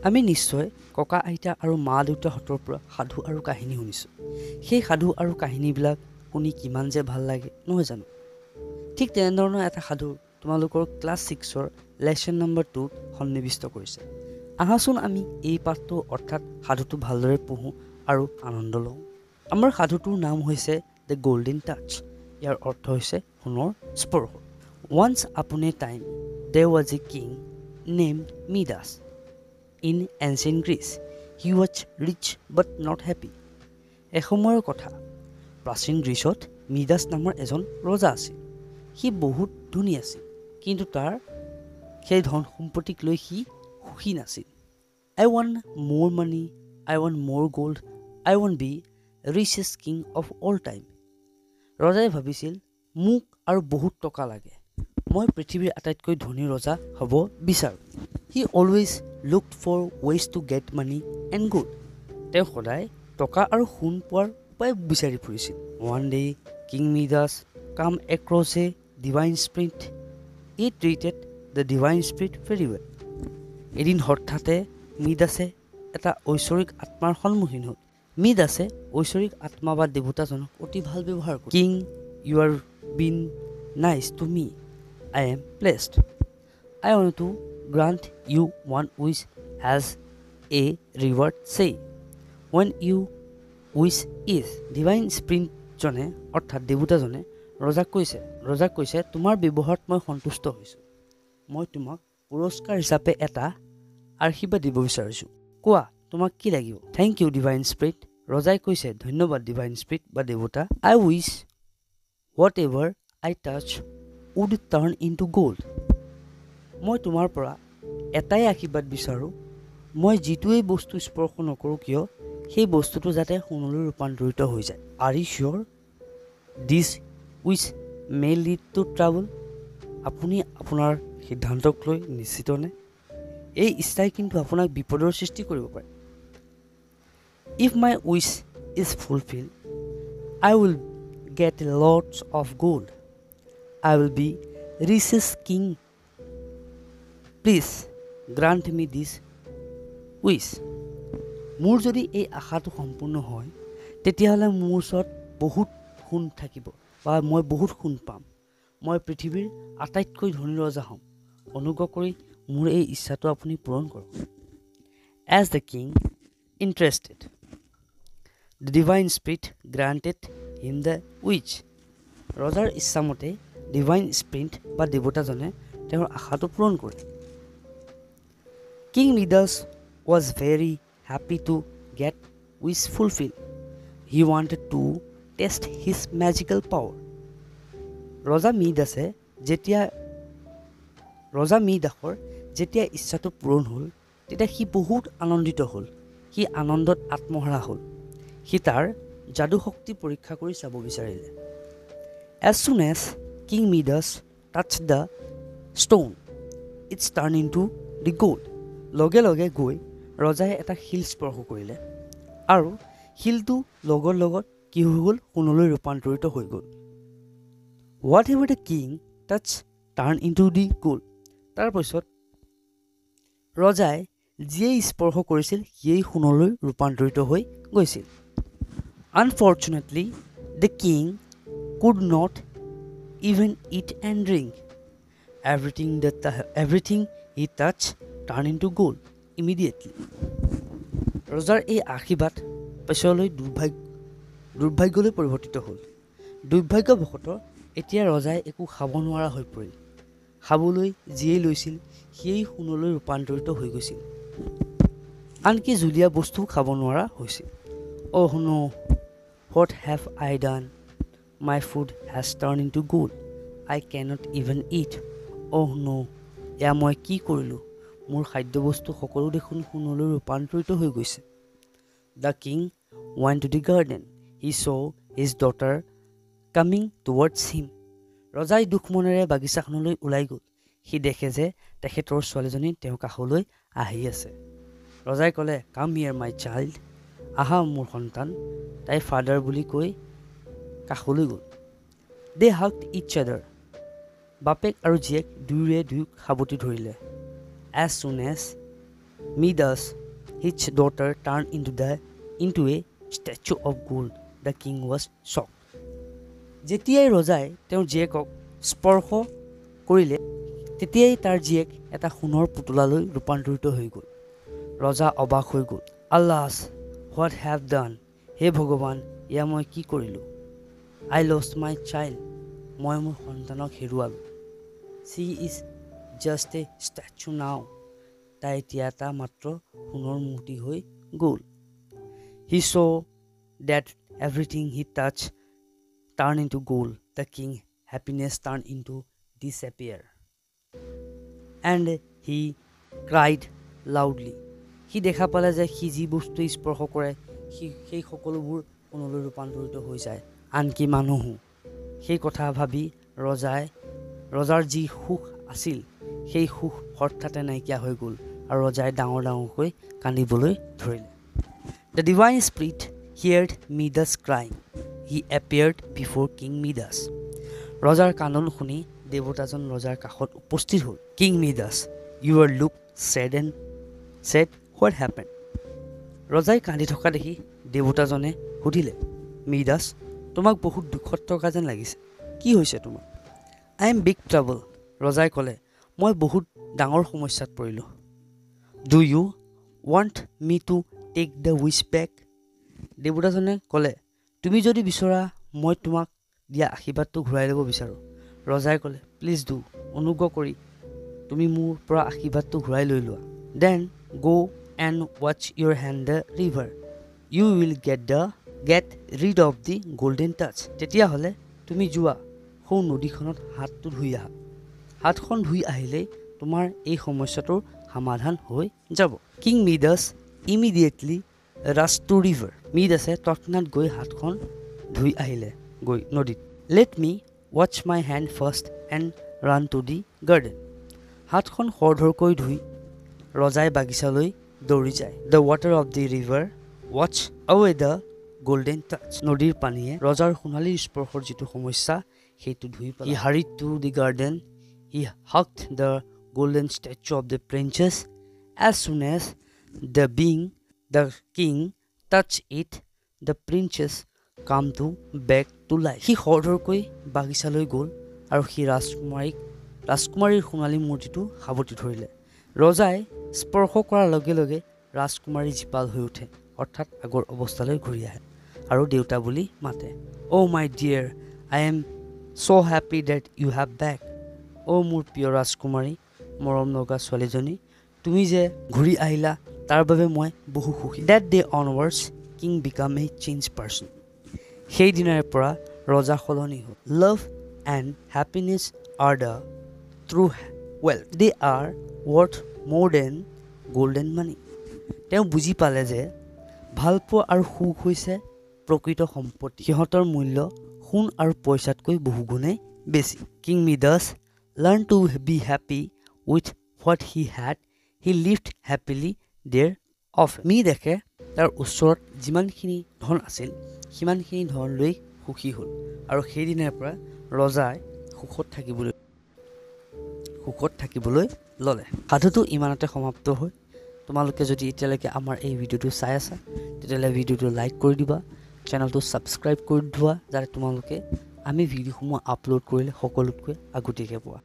আমি নিশ্চয় ককা আইতা আৰু মা দেউতাহঁতৰ পৰা সাধু আৰু কাহিনী শুনিছোঁ। সেই সাধু আৰু কাহিনীবিলাক শুনি কিমান যে ভাল লাগে, নহয় জানো? ঠিক তেনেধৰণৰ এটা সাধু তোমালোকৰ ক্লাছ 6ৰ লেচন নম্বৰ 2ত সন্নিৱিষ্ট কৰিছে। আহাচোন আমি এই পাঠটো অৰ্থাৎ সাধুটো ভালদৰে পঢ়োঁ আৰু আনন্দ লওঁ। আমাৰ সাধুটোৰ নাম হৈছে the golden touch. ইয়াৰ অৰ্থ হৈছে সোণৰ স্পৰ্শ। Once upon a time there was a king named Midas in ancient Greece. He was rich but not happy. এসময়ৰ কথা, প্ৰাচীন গ্ৰীচত মিডাছ নামৰ এজন ৰজা আছিল। সি বহুত ধনী আছিল, কিন্তু তাৰ সেই ধন সম্পত্তিক লৈ সি সুখী নাছিল। I want more money, I want more gold, I want be richest king of all time. ৰজাই ভাবিছিল, মোক আৰু বহুত টকা লাগে, মই পৃথিৱীৰ আটাইতকৈ ধনী ৰজা হ'ব বিচাৰোঁ। He always looked for ways to get money and gold. তেওঁ সদায় টকা আৰু সোণ পোৱাৰ উপায় বিচাৰি ফুৰিছিল। One day King Midas came across a divine spirit. He treated the divine spirit very well. এদিন হঠাতে মিডাছে এটা ঐশ্বৰিক আত্মাৰ সন্মুখীন হ'ল। মিডাছে ঐশ্বৰিক আত্মা বা দেৱতাজনক অতি ভাল ব্যৱহাৰ কৰে। King, you are been nice to me, I am blessed. I want to grant you one wish as a reward. Say what your wish is. Divine স্পিৰিটজনে অৰ্থাৎ দেৱতাজনে ৰজাক কৈছে, তোমাৰ ব্যৱহাৰত মই সন্তুষ্ট হৈছোঁ। মই তোমাক পুৰস্কাৰ হিচাপে এটা আশীৰ্বাদ দিব বিচাৰিছোঁ। কোৱা, তোমাক কি লাগিব? Thank you, divine spirit. ৰজাই কৈছে, ধন্যবাদ ডিভাইন স্পিৰিট বা দেৱতা। I wish whatever I touch would turn into gold. মই তোমাৰ পৰা এটাই আশীৰ্বাদ বিচাৰোঁ, মই যিটোৱেই বস্তু স্পৰ্শ নকৰোঁ কিয়, সেই বস্তুটো যাতে সোণলৈ ৰূপান্তৰিত হৈ যায়। Are you sure this wish may lead to trouble? আপুনি আপোনাৰ সিদ্ধান্তক লৈ নিশ্চিতনে? এই ইচ্ছাই কিন্তু আপোনাক বিপদৰ সৃষ্টি কৰিব পাৰে। If my wish is fulfil, I will get lots of gold. I will be richest king. Please grant me this wish. মোৰ যদি এই আশাটো সম্পূৰ্ণ হয়, তেতিয়াহ'লে মোৰ ওচৰত বহুত সোণ থাকিব বা মই বহুত সোণ পাম। মই পৃথিৱীৰ আটাইতকৈ ধনী ৰজা হ'ম। অনুগ্ৰহ কৰি মোৰ এই ইচ্ছাটো আপুনি পূৰণ কৰক। As the king insisted, the divine spirit granted him the wish. ৰজাৰ ইচ্ছামতে ডিভাইন স্পিৰিট বা দেৱতাজনে তেওঁৰ আশাটো পূৰণ কৰিলে। King Midas was very happy to get wish fulfil. He wanted to test his magical power. ৰজা মিডাছৰ যেতিয়া ইচ্ছাটো পূৰণ হ'ল, তেতিয়া সি বহুত আনন্দিত হ'ল। সি আনন্দত আত্মহাৰা হ'ল। সি তাৰ যাদু শক্তি পৰীক্ষা কৰি চাব বিচাৰিলে। As soon as King Midas touch the stone, it's turn into the gold. লগে লগে গৈ ৰজাই এটা শিল স্পৰ্শ কৰিলে আৰু শিলটো লগত লগত কি হৈ গ'ল? সোণলৈ ৰূপান্তৰিত হৈ গ'ল। Whatever the king touch turn into the gold. তাৰপিছত ৰজাই যিয়েই স্পৰ্শ কৰিছিল, সিয়েই সোণলৈ ৰূপান্তৰিত হৈ গৈছিল। Unfortunately, the king could not even eat and drink. Everything he touch turn into gold immediately. ৰজাৰ এই আশীৰ্বাদ পিছলৈ দুৰ্ভাগ্যলৈ পৰিৱৰ্তিত হ'ল। দুৰ্ভাগ্যবশতঃ এতিয়া ৰজাই একো খাব নোৱাৰা হৈ পৰিল। খাবলৈ যিয়েই লৈছিল, সিয়েই সোণলৈ ৰূপান্তৰিত হৈ গৈছিল। আনকি জুলীয়া বস্তুও খাব নোৱাৰা হৈছিল। Oh no, what have I done? My food has turn into gold. I cannot even it. অহ ন', এয়া মই কি কৰিলোঁ? মোৰ খাদ্যবস্তু সকলো দেখোন সোণলৈ ৰূপান্তৰিত হৈ গৈছে। The king went to the garden. He saw his daughter coming towards him. ৰজাই দুখ মনেৰে বাগিচাখনলৈ ওলাই গ'ল। সি দেখে যে তেখেতৰ ছোৱালীজনী তেওঁৰ কাষলৈ আহি আছে। ৰজাই ক'লে, "Come here, my child." আহা মোৰ সন্তান। তাই ফাদাৰ বুলি কৈ কাষলৈ গ'ল। They hugged each other. বাপেক আৰু জীয়েক দুয়োৰে দুয়োক সাৱটি ধৰিলে। As soon as Midas, his daughter turned into a statue of gold. The king was shocked. যেতিয়াই ৰজাই তেওঁৰ জীয়েকক স্পৰ্শ কৰিলে, তেতিয়াই তাৰ জীয়েক এটা সোণৰ পুতলালৈ ৰূপান্তৰিত হৈ গ'ল। ৰজা অবাক হৈ গ'ল। Alas, what have done? হে ভগৱান, এয়া মই কি কৰিলোঁ? I lost my child. মই মোৰ সন্তানক হেৰুৱালোঁ। She is just a statue now. তাই এতিয়া এটা মাত্ৰ সোণৰ মূৰ্তি হৈ গ'ল। He saw that everything he touched turned into gold. The king happiness turned into disappear. And he cried loudly. সি দেখা পালে যে সি যি বস্তু স্পৰ্শ কৰে সেই সকলোবোৰ সোণলৈ ৰূপান্তৰিত হৈ যায়, আনকি মানুহো। সেই কথা ভাবি ৰজাৰ যি সুখ আছিল সেই সুখ হঠাতে নাইকিয়া হৈ গ'ল আৰু ৰজাই ডাঙৰ ডাঙৰকৈ কান্দিবলৈ ধৰিলে। The divine spirit heard Midas crying. He appeared before King Midas. ৰজাৰ কান্দোন শুনি দেৱতাজন ৰজাৰ কাষত উপস্থিত হ'ল। King Midas, you are look sad and sad, what happen? ৰজাই কান্দি থকা দেখি দেৱতাজনে সুধিলে, মিডাছ, তোমাক বহুত দুখত থকা যেন লাগিছে, কি হৈছে তোমাৰ? I am big trouble. ৰজাই ক'লে, মই বহুত ডাঙৰ সমস্যাত পৰিলোঁ। Do you want me to take the wish back? দেৱতাজনে ক'লে, তুমি যদি বিচৰা মই তোমাক দিয়া আশীৰ্বাদটো ঘূৰাই ল'ব বিচাৰোঁ। ৰজাই ক'লে, প্লিজ do, অনুগ্ৰহ কৰি তুমি মোৰ পৰা আশীৰ্বাদটো ঘূৰাই লৈ লোৱা। Then go and wash your hand the river, you will get rid of the golden touch. তেতিয়াহ'লে তুমি যোৱা, সৌ নদীখনত হাতটো ধুই আহা। হাতখন ধুই আহিলেই তোমাৰ এই সমস্যাটোৰ সমাধান হৈ যাব। King Midas immediately rushed to river. মিডাছে তৎক্ষণাত গৈ হাতখন ধুই আহিলে গৈ নদীত। Let me wash my hand first and run to the garden. হাতখন খৰধৰকৈ ধুই ৰজাই বাগিচালৈ দৌৰি যায়। The water of the river wash away the golden touch. নদীৰ পানীয়ে ৰজাৰ সোণালী স্পৰ্শৰ যিটো সমস্যা সেইটো ধুই পেলায়। He hurried to the garden. He hugged the golden statue of the princess. As soon as the king touched it, the princess come to back to life. সি খৰধৰকৈ বাগিচালৈ গ'ল আৰু সি ৰাজকুমাৰীৰ সোণালী মূৰ্তিটো সাৱটি ধৰিলে। ৰজাই স্পৰ্শ কৰাৰ লগে লগে ৰাজকুমাৰী জীপাল হৈ উঠে, অৰ্থাৎ আগৰ অৱস্থালৈ ঘূৰি আহে আৰু দেউতা বুলি মাতে। Oh my dear, I am so happy that you have back. অ' মোৰ প্ৰিয় ৰাজকুমাৰী, মৰম লগা ছোৱালীজনী, তুমি যে ঘূৰি আহিলা তাৰ বাবে মই বহু সুখী। That day onwards king become a change person. সেইদিনাৰে পৰা ৰজা সলনি হ'ল। Love and happiness are the true wealth. They are worth more than golden money. তেওঁ বুজি পালে যে ভালপোৱা আৰু সুখ হৈছে প্ৰকৃত সম্পত্তি, সিহঁতৰ মূল্য সোণ আৰু পইচাতকৈ বহুগুণে বেছি। King Midas learn to be happy with what he had. He lived happily there off. মিডাছে তাৰ ওচৰত যিমানখিনি ধন আছিল সিমানখিনি ধন লৈ সুখী হ'ল আৰু সেইদিনাৰ পৰা ৰজাই সুখত থাকিবলৈ ল'লে। সাধুটো ইমানতে সমাপ্ত হ'ল। তোমালোকে যদি এতিয়ালৈকে আমাৰ এই ভিডিঅ'টো চাই আছা, তেতিয়াহ'লে ভিডিঅ'টো লাইক কৰি দিবা, চেনেলটো ছাবস্ক্ৰাইব কৰি থোৱা, যাতে তোমালোকে আমি ভিডিঅ'সমূহ আপলোড কৰিলে সকলোতকৈ আগতীয়াকৈ পোৱা।